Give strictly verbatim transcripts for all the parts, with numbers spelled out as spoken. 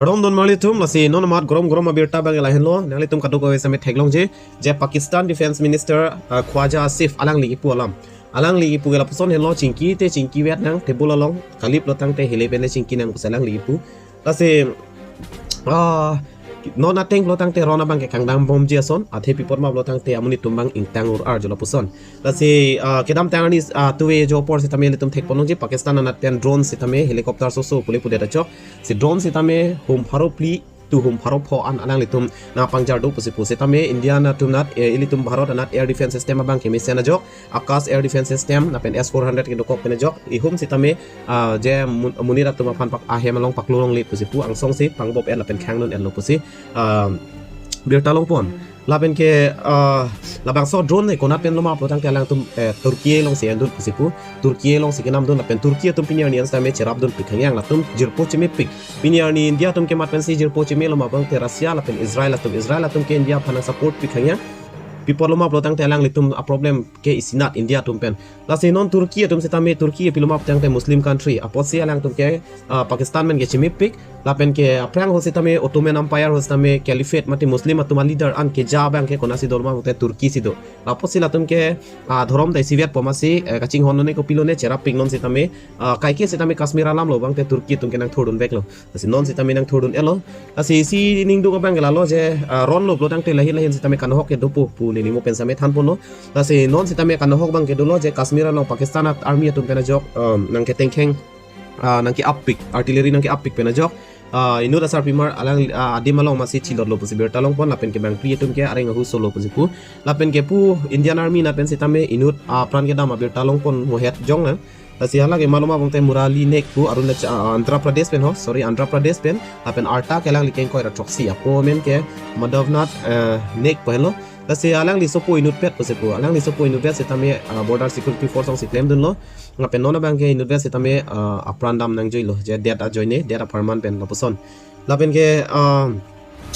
Kardom don marli atum, lasi non amat gorom gorom abirta abang ke lahenlo, nanglitum kadokave sitame theklongji, je Pakistan Defense Minister, ah, Khwaja Asif alangli kipu alam. Alangli kipu ke lapuson henlo, chingki te chingki vet nang, table along kalip lo tangte hele pen le chingki nang pusi alangli kipu. Lasi, ah, non ateng lo tangte ron abang ke kangdang bomji ason, athe pi apot ma lo tangte amonit atum abang ingtang ur-ar jo lapuson. Lasi, ah, kedamtang arni, ah, tuve jo apor sitame ilitum thekponlongji, Pakistan anat pen drone sitame helicopter soso pule pudet achok. Si drone sitame hum pharo phli to hum pharo pho an alanglitum nangpangjar do pusi pu. Sitame India atum anat, eh, ilitum Bharat anat air defense system abang kemesen ajok, Akash air defense system, lapen S four hundred kedokok pen ajok, ihum sitame, ah, je mun-, monit atum aphan pak ahem along paklo longle pusi pu, angsong si pangbop-et lapen khangdun-etlo pusi, ah, birta longpon. Lapen ke, ah, labangso drone ne konat pen lo ma pulo tangte alangtum, eh, Turkey along si endun pusi pu, Turkey along si kenamdun lapen Turkey atum pini arni an sitame cherapdunpik hangyang, latum jirpo chemepik. Pini arni India atum kemat pensi jirpo chemelo ma pulo tangte Russia lapen Israel atum, Israel atum ke India aphan nang support pik hangyang. Pi apot lo ma pulo tangte alanglitum a problem ke isinat India atum pen. Lasi non Turkey atum sitame, Turkey pilo ma pulo tangte Muslim country. Apotsi alangtum ke, ah, Pakistan pen ke chemepik. Lapen ke aphrang ahut sitame Ottoman Empire ahut sitame caliphate mate Muslim atum a leader an keja abang ke konatsi do ma pulo tangte Turkey si do. Lapotsi latum ke, ah, dhorom ta isivet po masi, eh, kachinghon lone kopilo ne cherapik non sitame, ah, kaike sitame Kashmir alam lo abang te Turkey atum ke nangthurdunveklo. Lasi non sitame nangthurdun-etlo. Lasi isi ningduk abang ke lalo je, ah, ron lo pulo tangte lahin lahin sitame kanahok ke dopo pu neli mo pen sitame thanponlo. Lasi non sitame kanahok abang ke dolo je Kashmir along Pakistan at army atum pen ajok, um, nangketengkheng, ah, nangke-appik, artillery nangke-appik pen ajok, ah, inut asarpimar alang, ah, adim along masi chilotlo pusi birta longpon lapen ke bangphli atum ke areng ahu solo pusi pu. Lapen ke pu Indian Army anat pen sitame inut, ah, apran kedam abirta longpon mohet jong nang. Lasi hala ke maloma pulo tangte Murali Naik pu Arunachal, ah, Andhra Pradesh pen ho, sorry, Andhra Pradesh pen, lapen arta ke alangli kengkoi ra throksi apo amen ke Madhavnath, eh, Naik pu henlo. Lasi alangli sopo inutvet pusi pu, alangli sopo inutvet sitame, ah, border security force along si klemdunlo. Lapen non abang ke inutvet sitame, ah, apran dam nangjoilo, je det ajoine, det apharman pen lapuson. Lapen ke, ah,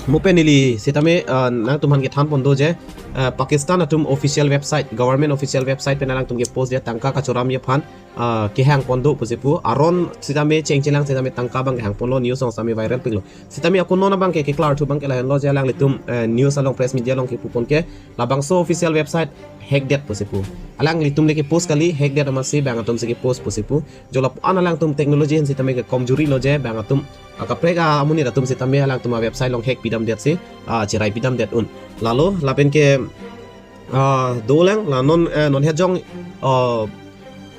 mo pen neli sitame, ah, nangtum aphan kethanpon do je, ah, Pakistan atum official website, government official website pen alangtum ke post je tangka kachoramji aphan, ah, kehangpon do pusi pu. Aron sitame chengchelang sitame tangka abang kehangponlo, news along sitame viral piklo. Sitame ako non abang ke keklar thu abang ke lahenlo je alanglitum, eh, news along press media along kepupon ke labangso official website hack det pusi pu. Alanglitum le ke post kali, hack det amatsi bang atum si ke post pusi pu. Jo lapu-an alangtum technology ahin sitame ke komjuri lo je bang atum, ah, kaprek amonit atum sitame alangtum a website along hack pidamdet si, ah, cherai pidamdet un. Lalo lapen ke, ah, dolang la non, eh, non hejong, ah,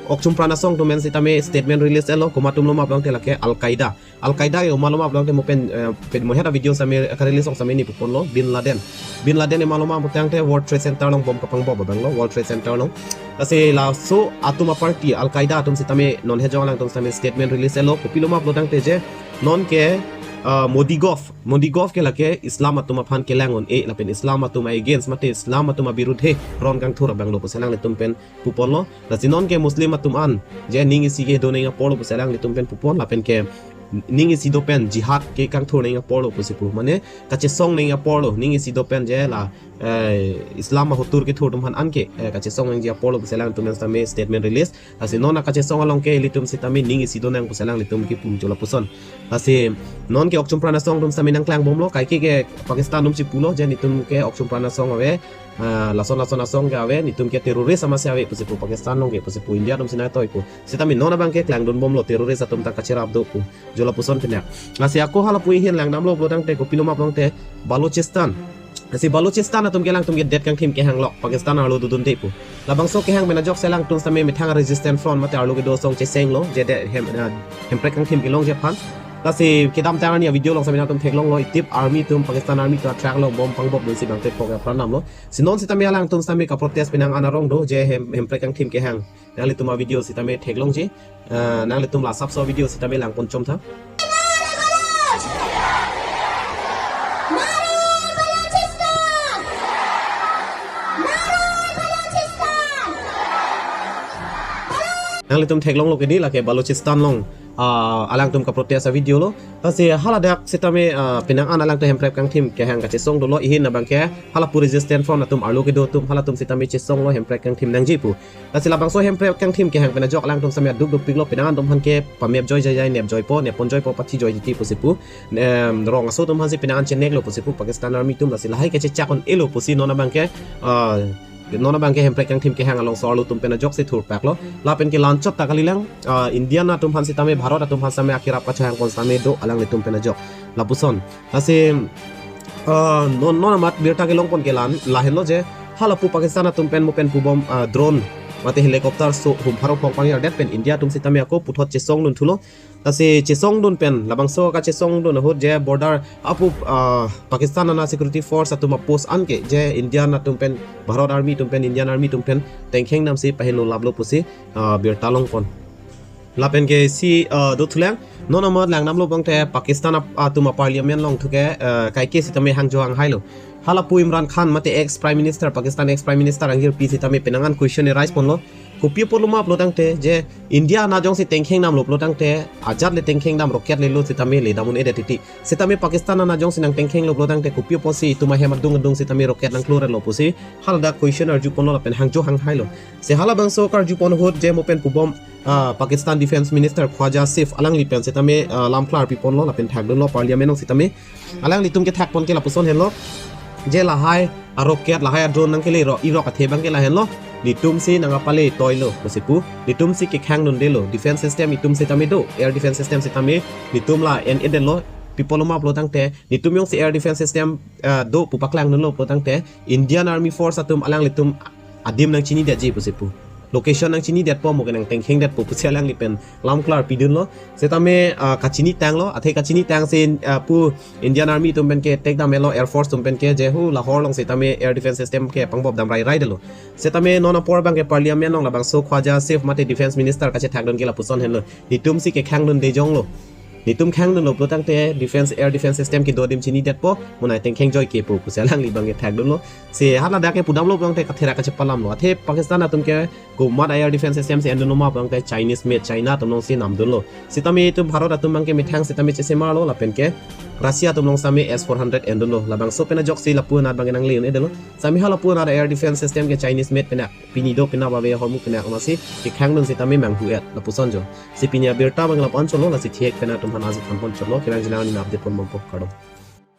Okchum Pran Asong atum pen sitame statement release-etlo, komat atum lo ma pulo tangte lake Al Qaeda. Al Qaeda ke komat lo ma pulo tangte mo pen, eh, pen mohet a video sitame, eh, ka-release along sitame neli puponlo, Bin Laden. Bin Laden komat lo ma pulo tangte World Trade Center along bomb kapangbop abang lo, World Trade Center along. Lasi laso atum a party, Al Qaeda atum sitame non hejong alangtum sitame statement release-etlo, kopilo ma pulo tangte je non ke, ah, Modi Gov, Modi Gov ke lake Islam atum aphan kelang un-e lapen Islam atum against mate Islam atum abirudhe ron kangthur abang lo pusi alanglitum pen puponlo. Lasi non ke Muslim atum an je ning isi kedo nang apor lo pusi alanglitum pen pupon lapen ke ning isi do pen jihad kekangthur nang apor lo pusi pu. Mane kachesong nang apor lo, ning isi do pen je la, eh, Islam ahotur kethur atum aphan anke, eh, kachesong nangji apor lo pusi alangtum pen sitame statement release. Lasi non akachesong along ke ilitum sitame ning isi do nang pusi alanglitum kipu jo lapuson. Lasi non ke Okchum Pran Asong atum sitame nangklangbomlo, kaike ke Pakistan atum si pulo je nelitum ke Okchum Pran Asong ave, ah, lason lason asong ke ave, nelitum ke terrorist amatsi ave pusi pu, Pakistan along ke pusi pu, India atum si nangtoi pu. Sitame non abang ke klangdunbomlo, terrorist atum ta kacherap do pu. Jo lapuson pen ya. Lasi ako hala pu ahin langdamlo pulo tangte kopilo ma pulo tangte Balochistan. Lasi Balochistan atum ke alangtum ke det kangthim kehang lok, Pakistan arlo dodunde pu. Labangso kehang pen ajoksi alangtum sitame methang resistance front mate arlo kedo asong chesenglo, je det hem, eh, hemprek kangthim kelongji aphan. Lasi kedamtang arni a video along sitame nangtum theklonglo, itip army atum, Pakistan army atum a truck along bomb pangbopdunsi bangthe phok apran damlo. Si non sitame alangtum sitame ka-protest penang an arong do, je hem, hemprek kangthim kehang. Nanglitum a video sitame theklongji, eh, nanglitum la asapso video sitame langpon chomtha. Nanglitum theklonglo kedi lake Balochistan along ah, alangtum kaprotest a-video lo. Lasi haladak sitame, ah, penang an alangtum hemprek kangthim kehang kachesong dolo, ihin abangke halapu resistance front atum arlo kedo atum halatum sitame chesonglo, hemprek kangthim nangji pu. Lasi labangso hemprek kangthim kehang pen ajok alangtum sitame aduk dukpiklo, penang an atum aphan ke pamep joi jai jai, nep joipo, nep pon joipo, pathi joi titi pusi pu. Em, rong aso atum aphansi penang an cheneklo pusi pu Pakistan Army atum, lasi lahai kachechak un-elo pusi non abangke, ah, non abangke hemprek kangthim kehang alongso arlo atum pen ajoksi thurpaklo. Lapen ke la-anchot ta kalilang, ah, India atum aphan sitame, Bharat atum aphan sitame akirap kachehang pon sitame do alanglitum pen ajok. Lapuson. Lasi, ah, non, non amat birta kelong pon ke la-an, lahenlo je, halapu Pakistan atum pen mo pen pubom, ah, drone mate helicopter so hum pharo phong pangjardet pen India atum sitame ako puthot chesongdun thulo. Lasi chesongdun pen, labangso kachesongdun ahut je border apu, ah, Pakistan ana security force atum a-post an ke je Indian atum pen, Bharat Army atum pen, Indian Army atum pen tengkheng damsi pahinlo laplo pusi, ah, birta long pon. Lapen ke si, ah, do thulang, non amat langdamlo abangte Pakistan ap-, atum a-parliament along thu ke, ah, kaike sitame hangjo hanghailo. Halapu Imran Khan mate ex Prime Minister, Pakistan ex Prime Minister anghirpi sitame penang an question arise ponlo. Kopi apotlo ma pulotangte je India ana jongsi tengkheng damlo pulotangte, ajat le tengkheng dam, rocket lelo sitame ledam un-edet titi. Sitame Pakistan ana jongsi nangtengkhenglo pulotangte kopi apotsi itum ahem adung adung sitame rocket nangklorelo pusi haladak question arju ponlo lapen hangjo hanghailo. Si halabangso karju pon ahut je mo pen pubom, ah, Pakistan Defence Minister Khwaja Asif alangli pen sitame, ah, lamklar pi ponlo lapen thakdunlo parliament along sitame. Alanglitum kethak pon ke lapuson henlo. Je lahai a-rocket, lahai a-drone nangkele ro, irok athe abangke lahenlo. Netumsi nangkapale toilo pusi pu. Netumsi kekhang dundelo. Defence system itum sitame do. Air defence system sitame netum la en-edetlo. Pi apotlo ma pulotangte netum jongsi air defence system, ah, do pu paklangdunlo pulotangte Indian Army Force atum alanglitum adim nangchinidetji pusi pu. Location nangchinidetpo, mo ke nangtengkhengdetpo pusi alangli pen lamklar pidunlo. Sitame, ah, kachinitanglo, athe kachinitangsi, ah, pu Indian Army atum pen ke attack damlo, Air Force atum pen ke je hu Lahore along sitame air defence system ke pangbop dam rairaidetlo. Sitame non apor abangke parliament along labangso Khwaja Asif mate Defence Minister kachethakdun ke lapuson henlo. Netumsi kekhang dunde jonglo. Netum khang dunlo pulotangte defence, air defence system kedo adim chinidetpo, mo nangtengkheng joike pu pusi alangli abangke thakdunlo. Si haladak ke pudamlo pulotangte katherak kachepalamlo. Athe Pakistan atum ke komat air defence system si endunlo ma pulotangte Chinese made, China atum alongsi namdunlo. Sitame itum Bharat atum abangke methang sitame chesemarlo lapen ke Russia atum along sitame S four hundred endunlo. Labangso pen ajoksi lapu anat abangke nangle un-edetlo. Sitame halapu anat air defence system ke Chinese made pen a pini do pen a bave ahormu pen a masi kekhang dun sitame manghu-et lapuson jo. Si pini abirta abang lapu-an cholo, lasi thihek pen atum aphan aji than pon cholo, kevang jilang ni update pon bompo, kardom.